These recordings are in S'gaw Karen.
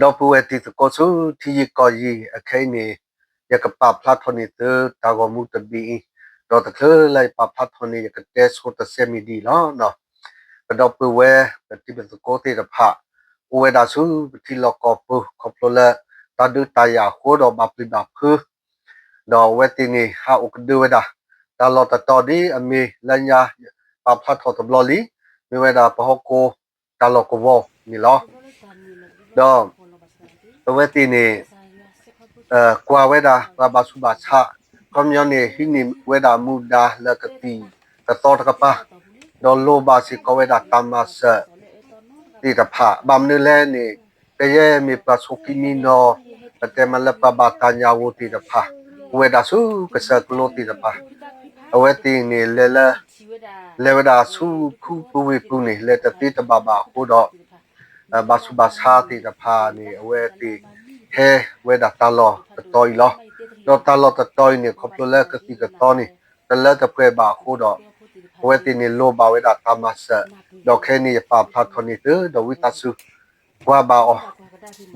ဒီပုၢ်ဝဲၢ်တံၤသကိးဆူထံယံၤကီၢ်ယံၤ အခဲအံၤန့ၣ် ယကပာ်ဖျါထီၣ်န့ၢ်သုတၢ်ဂီၤမူတဘ့ၣ်အံၤ, ဒီးတချုးလၢယပာ်ဖျါထီၣ်န့ၣ် ယကတဲဆိတစဲးမံၤဒ်အံၤလီၤ. ပဒီပုၢ်ဝဲၢ် ပတံၤပသကိးသ့ၣ်တဖၣ် အိၣ်ဝဲဒၣ်ဆူပထံလီၢ်ကီၢ်ပူၤ ခီဖျိလၢတၢ်ဒုးတၢ်ယၤအဃိဒီးဘၣ်ပျံၤဘၣ်ဖုး ဒီးအဝဲသ့ၣ်န့ၣ် ဟးအိၣ်ကဒုဝဲဒၣ် တၢ်လီၢ်တတီၤဒ်အမ့ၢ်လၢညါ ပာ်ဖျါထီၣ်တဘျီလံ, မ့ၢ်ဝဲဒၣ်ပဟီၣ်ခိၣ်တၢ်လီၢ်ကဝီၤန့ၣ်လီၤ. ဒီးအဝဲသ့ၣ်န့ၣ် ကွၢ်ဝဲဒၣ်ပှၤဘၣ်ဆူးဘၣ်ဆါ ခီပညီန့ၣ် ဟံးန့ၢ်ဝဲဒၣ်မူဒါလၢကသံၣ်ကသီတကပၤ, ဒီးလိၣ်ဘၣ်စ့ၢ်ကီးဝဲဒၣ်တၢ်မၤစၢၤသ့ၣ်တဖၣ်, ဘၣ်မနုၤလဲၣ်န့ၣ် ကယဲၢ်မ့ၢ်ပှၤဆိးက့မံနီၤ ပတဲမးလၢပှၤဘၣ်တၢ်ညၣ်ဂိၢ်သ့ၣ်တဖၣ် အိၣ်ဝဲဒၣ်ဆူကစၢၢ်ကလိသ့ၣ်တဖၣ်, အဝဲသ့ၣ်န့ၣ် လဲၤလၢ လဲၤဝဲဒၣ်ဆူခူပူၤဝ့ၢ်ပူၤန့ၣ် လဲၤတသ့တဘၣ်ဘၣ်အဃိဒီး ဘၣ်ဆူးဘၣ်ဆါသ့ၣ်တဖၣ်န့ၣ် အဝဲသ့ၣ်ဟဲဝဲဒၣ်တၢ်လီၢ်တတီၤအံၤလီၤ. ဒီးတၢ်လီၢ်တတီၤအံၤန့ၣ် ခီဖျိလၢကသံၣ်ကသီန့ၣ် တလၢတပှဲၤဘၣ်အဃိဒီး အဝဲသ့ၣ်န့ၣ်လိၣ်ဘၣ်ဝဲဒၣ်တၢ်မၤစၢၤ, ဒီးခဲအံၤန့ၣ် ယပာ်ဖျါထီၣ်န့ၢ်သု ဒီးဝံသးစူၤ ကွၢ်ဘၣ်အီ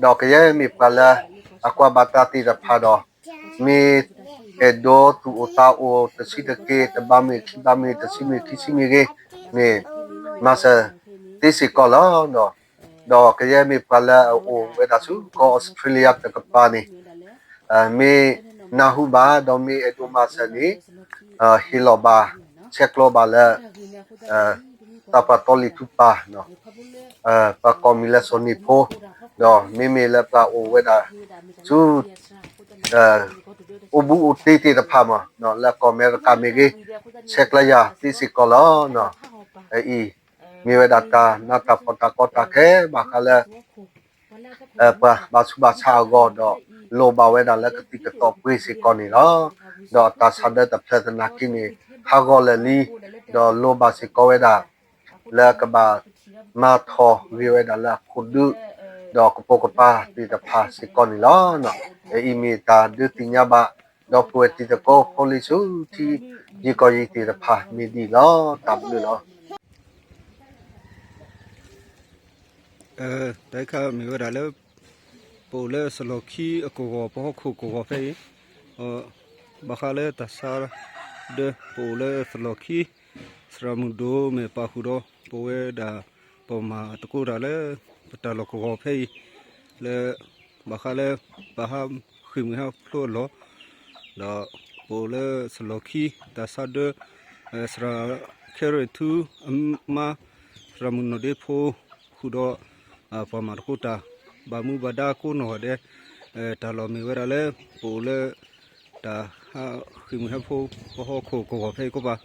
ၤ, ဒီးကယဲၢ်မ့ၢ်ပှၤလၢအကွၢ်ဘၣ်တၢ်သ့ၣ်တဖၣ်ဒီး မ့ၢ်အဲၣ်ဒိးသူၣ်အိၣ်သးအိၣ် တဆံးတက့ၢ် တဘးမ့ၢ်ခံဘးမ့ၢ် တဆံမ့ၢ်ခံဆံမ့ၢ်ဂ့ၤန့ၣ် မၤစၢၤသ့စ့ၢ်ကီးလီၤ. ဒီးကယဲၢ်မ့ၢ်ပှၤလၢအအိၣ်ဝဲဒၣ်ဆူကီၢ်အီစထြ့လယါတကပၤန့ၣ် မ့ၢ်နၢ်ဟူဘၣ် ဒီးမ့ၢ်အဲၣ်ဒိးမၤစၢၤန့ၣ် ဟ့ၣ်လီၤဘၣ် ဆဲးကျိးဘၣ်လၢ သးပှၢ်တီလံၤထူပၢ် ပှၤကိးမံၤလၢစီၤန့ၣ်ဖိ, ဒီးမ့မ့ၢ်လၢပှၤအိၣ်ဝဲဒၣ်ဆူ အိၣ်ဘူးအိၣ်တံၢ်သ့ၣ်တဖၣ်မး လၢကီၢ်အမဲရကၤမ့ၢ်ဂ့ၤ ဆဲးကျိးယၤသ့စ့ၢ်ကီးလီၤ. အအံၤ မ့ၢ်ဝဲဒၣ်တၢ်နးတၢ်ဖှီၣ်တၢ်ကီတၢ်ခဲဘၣ်ဃးလၢ ပှၤဘၣ်ဆူးဘၣ်ဆါအဂီၢ်ဒီး လိၣ်ဘၣ်ဝဲဒၣ်လၢကသံၣ်ကသီပှ့ၤစ့ၢ်ကီးန့ၣ်လီၤ. ဒီးတၢ်ဆါဒၢတဖျၢၣ်သနာ်က့န့ၣ် ဟးဂီၤလၢာ်လံ, ဒီးလိၣ်ဘၣ်စ့ၢ်ကီးဝဲဒၣ် လၢကဘၣ်မၤထီၣ်ဂ့ၤဝဲဒၣ်လၢအခိၣ်ဒုး ဒီးကပိာ်ကပၤသ့ၣ်တဖၣ်စ့ၢ်ကီးန့ၣ်လီၤ. အအံၤမ့ၢ်တၢ်ဒုးသ့ၣ်ညါဘၣ် ဒီပုၢ်ဝဲၢ်တံၤသကိးဖိလံၤဆူထံယံၤကီၢ်ယံၤသ့ၣ်တဖၣ်မ့ၢ်ဒ်အံၤလီၤ. တၢ်ဘျုးလီၤ. တၢ်ခါမ့ၢ်ဝဲဒၣ်လၢ ပအိၣ်လၢစလီၢ်ခံအကဝီၤ ပဟီၣ်ခိၣ်ကဝီၤဖဲအံၤ, ဘၣ်ဃးလၢတၢ်ဆါဒၢ ပအိၣ်လၢစလီၢ်ခံ သရၣ်မုၣ်ဒိၣ်မ့ၢ်ပာ်ဃုာ်ဒီး ပဝဲဒၣ် ပမၤသကိးတၢ်လၢ ပတၢ်လီၢ်ကဝီၤဖဲအံၤ လၢ ဘၣ်ဃးလၢ ပဟးဃ့ၢ်မှံဟးဖျိးအလီၢ် ဒီးပအိၣ်လၢစလီၢ်ခံ တၢ်ဆါဒၢ သရၣ်ခဲရ့ၣ်ထူအမါ သရၣ်မုၣ်နီၢ်ဒ့ဖိ ဃုာ်ဒီး ပှၤမၤသကိးတၢ် ဘၣ်မူဘၣ်ဒါကိးနီၢ်ဂၤဒဲး, တၢ်လီၢ်မ့ၢ်ဝဲဒၣ်လၢ ပအိၣ်လၢ တၢ်ဟးဃ့ၢ်မှံဟးဖျိး ပဟီၣ်ခိၣ်ကဝီၤဖဲအံၤကီးဘၣ်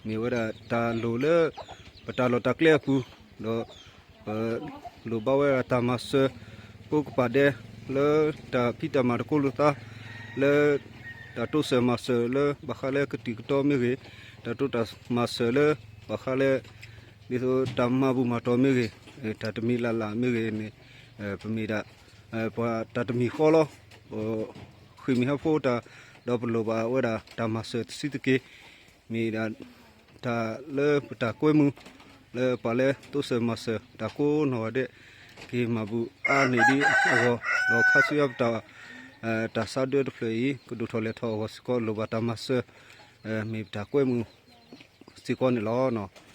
မ့ၢ်ဝဲဒၣ်တၢ်လိၣ်လၢ ပတၢ်လီၢ်တၢ်ကျဲအပူၤ, ဒီး ပလိၣ်ဘၣ်ဝဲဒၣ်တၢ်မၤစၢၤ ကိးကပၤဒဲး လၢတၢ်ဖံးတၢ်မၤတကိးလိာ်သး လၢ တၢ်တိစၢၤမၤစၢၤလၢ ဘၣ်ဃးလၢကတံာ်ကတီမ့ၢ်ဂ့ၤ, တၢ်တိတၢ်မၤစၢၤလၢ ဘၣ်ဃးလၢ ဒ်သိးတၢ်မၤဘူၣ်မၤတီၢ်မ့ၢ်ဂ့ၤ, တၢ်တမံၤလၢ်လၢ်မ့ၢ်ဂ့ၤန့ၣ် ပမ့ၢ်ဒၣ် ပှၤတၢ်တမံၤဃီလီၤ. ဃ့ၢ်မှံဟးဖျိးတၢ် ဒီးပလိၣ်ဘၣ်ဝဲဒၣ်တၢ်မၤစၢၤတဆံးတက့ၢ် မ့ၢ်ဒၣ် တၢ်လၢပတၢ်ကွဲမုာ် လၢပှၤလၢတိစၢၤမၤစၢၤတၢ်ကိးနီၢ်ဂၤဒဲး က့ၤမၤဘူၣ်အါန့ၢ်ဒံးအဂီၢ် ဒီးခါဆူညါပတၢ် တၢ်ဆါဒၢတဖျၢၣ်အံၤ ကဒိၣ်ထီၣ်လဲၢ်ထီၣ်အဂီၢ်စ့ၢ်ကီး လိၣ်ဘၣ်တၢ်မၤစၢၤ မ့ၢ်ပတၢ်ကွဲမုာ်စ့ၢ်ကီးန့ၣ်လီၤ.